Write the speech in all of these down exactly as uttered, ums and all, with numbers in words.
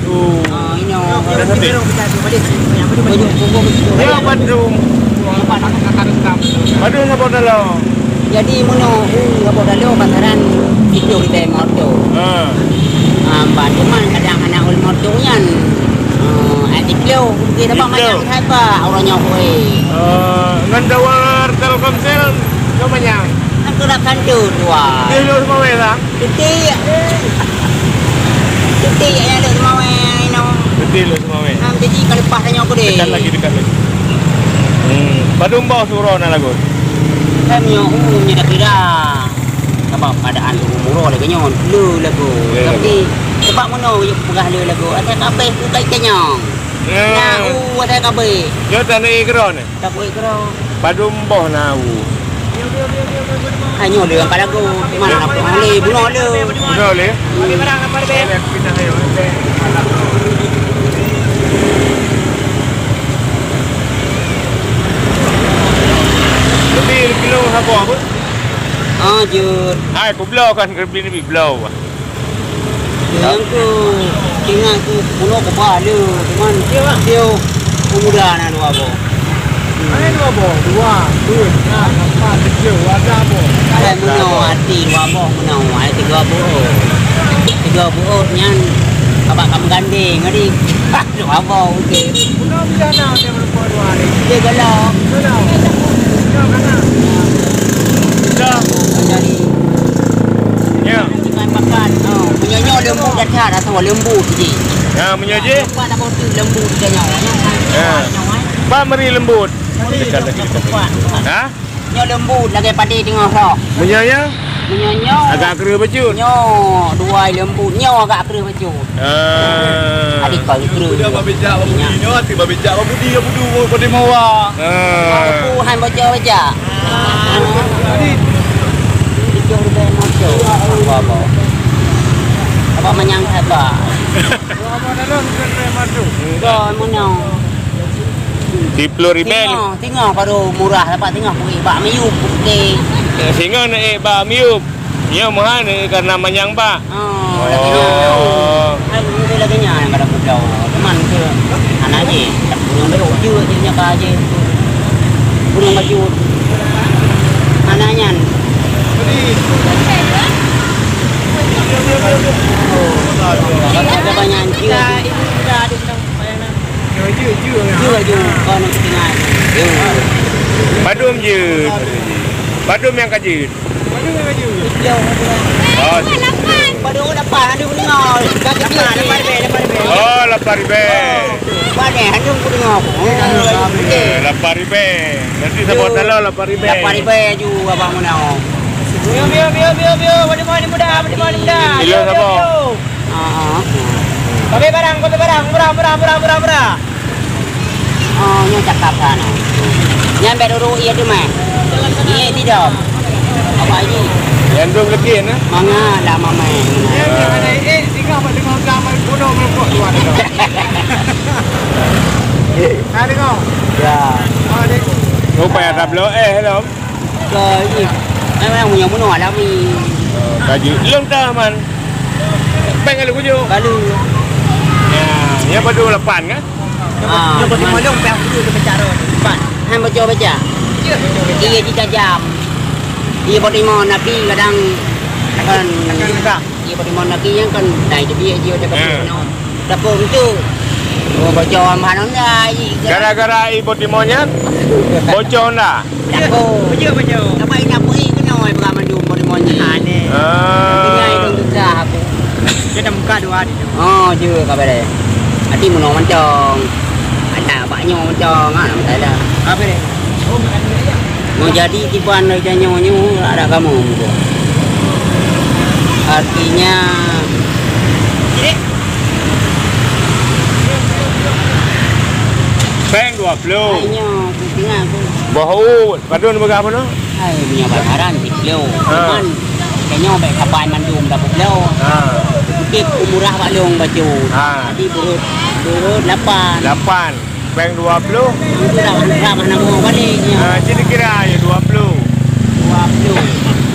Oh. Ah, inoe. Dah sampai? Baju pokok begitu. Ya, Bandung. Bandung apa dalam? Jadi, meunoe, uh, apa dalam pasaran itu di Timor tu. Ha. Ah, Bandung man kadang anak ulama tu nyan. Ah, eh, di Klo, di Klo. Macam siapa orang nyoe, weh. Ah, ngan tower Telkomsel, ke manyang? Kan tu dah kantor dua. Di Lhokseumawe lah. Titik. Titik nyang Lhokseumawe inoe. Betul Lhokseumawe. Nah, jadi ka leupah tanyoe ku deh. Dekat lagi, dekat lagi. Hmm. Padum boh siuroe na lagot? Kan nyoe umur nyoe dah kira. Sebab keadaan tu umur lagèe nyoe, le lagu. Le lagu. Tapi sebab meunoe yuk peugah le lagu. Asai kabeh bukai kenyang. Ya. Nah, uh, asai kabeh. Nyoe tanyoe keudroe nyoe. Takoi keudroe. Padum boh na u. Hai nyoe le angkat lagu. Mana nak bunoe le, bunoe le. Bunoe le? Lebih kilo saboh apa? Ah, jeuet. Hai, kubloe kan, lebih-lebih bloe. Nyang ku ingat ku pulo kuba le, cuman sio pemuda na dua boh. Ada dua boh, dua, dua, nah, nampak kecil, ada boh. Ada meunoe hati dua boh meunoe, ada tiga boh. Tiga boh nyan abak kamu gandeng tadi. Dua boh, okey. Meunoe bisa na, dia merupa dua ni. Dia galak. Sudah. Sudah, kan? Sudah. Jadi, ya. Ikan pakan. Oh, meunyoe nyoe leumbut dah that, rasa leumbut je. Ya, meunyoe je? Nampak dah bau tu leumbut dia nyoe, ya. Ya. Nyoe, eh. Ba meri leumbut. Dekat lagi, dekat lagi. Ha? Nyoe leumbut lagèe padé teungoh roh. Meunyoe nyoe? Meunyoe nyoe. Agak kreueh bacut. Nyoe dua leumbut, nyoe agak kreueh bacut. Ah. Adik kau kreueh. Dia babijak babudi nyoe, atik babijak babudi, babudu, babudu mawa. Ah. Aku han baca-baca. Tujuh ribu lima ratus. Apa, apa? Apa manyang haba? Dua puluh ribu. Singoh, singoh baru murah, dapat singoh kuih bak miyup, putih. Ya, singoh nak eh bak miyup. Nyoe meuhan, eh, karena manyang bak. Oh, lagèe nyan. Oh. Hai, mungkin lagèe nyan yang kada mudah. Cuman ke anak je, tak punya beruk je, je nyaka je. Punya baju. Anak nyan. Oh, ada banyak je. Jeuet, jeuet. Jeuet, jeuet. Kau nak tinggal. Jeuet. Padum jeuet. Padum nyang ka jeuet. Padum nyang ka jeuet. Oh. Padum lapan, ada mendengar. Lapan, lapan lebih, lapan lebih. Oh, lapan ribèe. Padum, ada mendengar. Eh, lapan ribèe. Nanti sama dalam lapan ribèe. Lapan ribèe aju abang menang. Biu, biu, biu, biu, biu. Padum ni muda, padum ni muda. Ilo siapa? Ah, ah. Pakai barang, pakai barang. Murah, murah, murah, murah, murah. Oh, nyoe cakap sana. Nyan bèk dulu iya tu meh. Iya tidak. Apa ini? Yang tu lagi na? Manga dah mamai. Yang ada eh singa bak tengah gamai bodoh melukok luar tu. Ada kau? Ya. Oh, dek. Rupanya tak bloe eh dah. Ke ini. Memang punya bunuh alami. Kaji. Lông dah man. Peng kalau kujuk. Kalau. Ya, ya baru lapan kan? Ah, yang bagi man. Malong payah dulu dia pecah roh. Empat. Han baca-baca. Iya, baca-baca. Iya, jijajam. Iya, bak lima Nabi kadang kan. Iya, bak lima Nabi yang kan naik ke dia, dia dekat sana. Tapi untuk. Oh, baca Alhamdulillah. Gara-gara ibu timonnya bocor dah. Tako. Beujeuet, beujeuet. Dapat indak peuék keunoe peugah mandum bak deungon nyan. Aneh. Ah. Tapi nyan idong susah aku. Dia dah muka dua hari tu. Oh, jeuet ka beureh. Hati meunoe mantong. Ada bak nyoe mantong, ha, nama saya dah. Apa dia? Mau jadi tiban dah janyoe nyoe ada kamu muka. Artinya, Peng dua puluh. Hai nyoe, aku tengah aku. Boh ut, padum peugah bunoe? Hai, punya pasaran di Klo. Ha. Cuman, kayaknya baik kapai mandum dah Klo. Ha. Kutip murah bak lông bacut. Ha. Jadi, berut, berut lapan. Lapan. Peng dua puluh. Itu dah, dah mana mau balik, ya. Ha, jadi kira ya dua puluh. Dua puluh.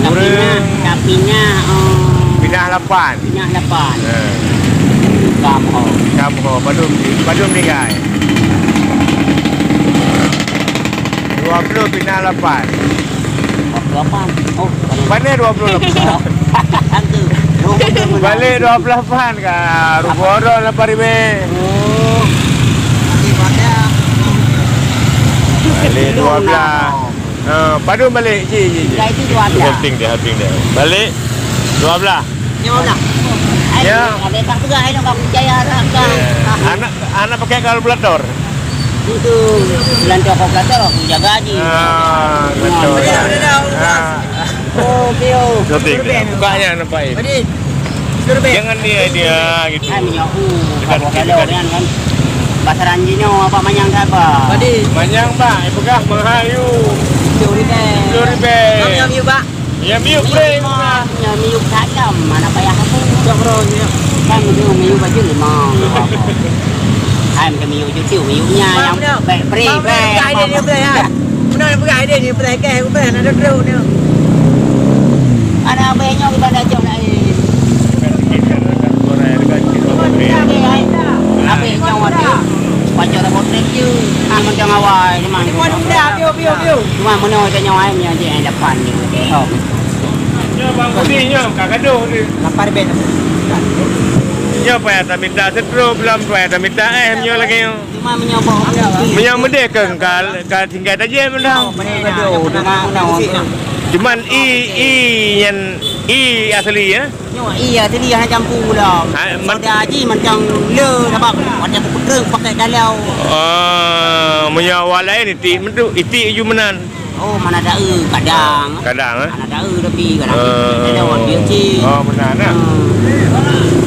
Tapi Kurang. Nah, tapi nah, oh. Pindah lapan. Pindah lapan. Ha. Kamu. Kamoe padum, padum tinggai? Dua puluh pih na lapan. Dua puluh lapan. Oh, pané dua puluh lapan. Balek dua puluh lapan ka, rugoe droe lapan ribèe. Oh. Balek dua belas. Ha, padum balek, ji, ji, ji. Dah itu dua belas. Helping dia, helping dia. Balek dua belas. Nyoe lah. Ya. Ada tak pegang, ada tak percaya dah, kan? Eh, anak, anak pakai kalkulator. Itu belanja kalkulator, aku jaga ji. Ah, betul. Ah. Oh, Pio. Syuting dia. Bukanya nampak, eh. Jangan dia, dia gitu. Kan, ya, uh, dekat, kalau dekat. Kan, kan. Pasaran jinoe apa manyang siapa? Manyang, Pak. Eh, pegang mahal, you. Sepuluh ribèe. Sepuluh ribèe. Kami, kami, Pak. Ya, miyup, bre. Nyoe miyup tajam, mana payah aku. Dah bro, ya. Kan miyup, miyup baju lima. Hai, macam miyup cucu, miyupnya yang baik, bre, bre. Pegang idea dia, bre, ya. Benar, pegang idea dia, bre, ke, bre, nak duduk ni. Ada apa yang nyoe kita dah jauh lain. Apa yang nyoe ada? Baca dah botek je. Ah, macam awal, memang. Cuma meunoe tanyoe ai nyoe jih, eh, lapan ni. Oh. Nyoe bang putih nyoe, ka gadoh dia. Lapan ribèe. Nyoe payah tamita seutro, belom payah tamita eh, nyoe lagèe nyoe. Cuma meunyoe boh. Meunyoe meudeh keu ka, ka tinggai tajém dah. Cuma i, i nyan, i asli, ya. Nyoe, iya, tadi hana campur pula. Ha, man- Soda ji macam le, sabab watèe kupeutrön pakai dalau. Ah, meunyoe awak laén itik meuntu, itik ju meunan. Oh, mana dae kadang. Kadang, eh? Mana dae tapi kadang. Ah. Ada orang dia cik. Oh, meunan, eh? Hmm.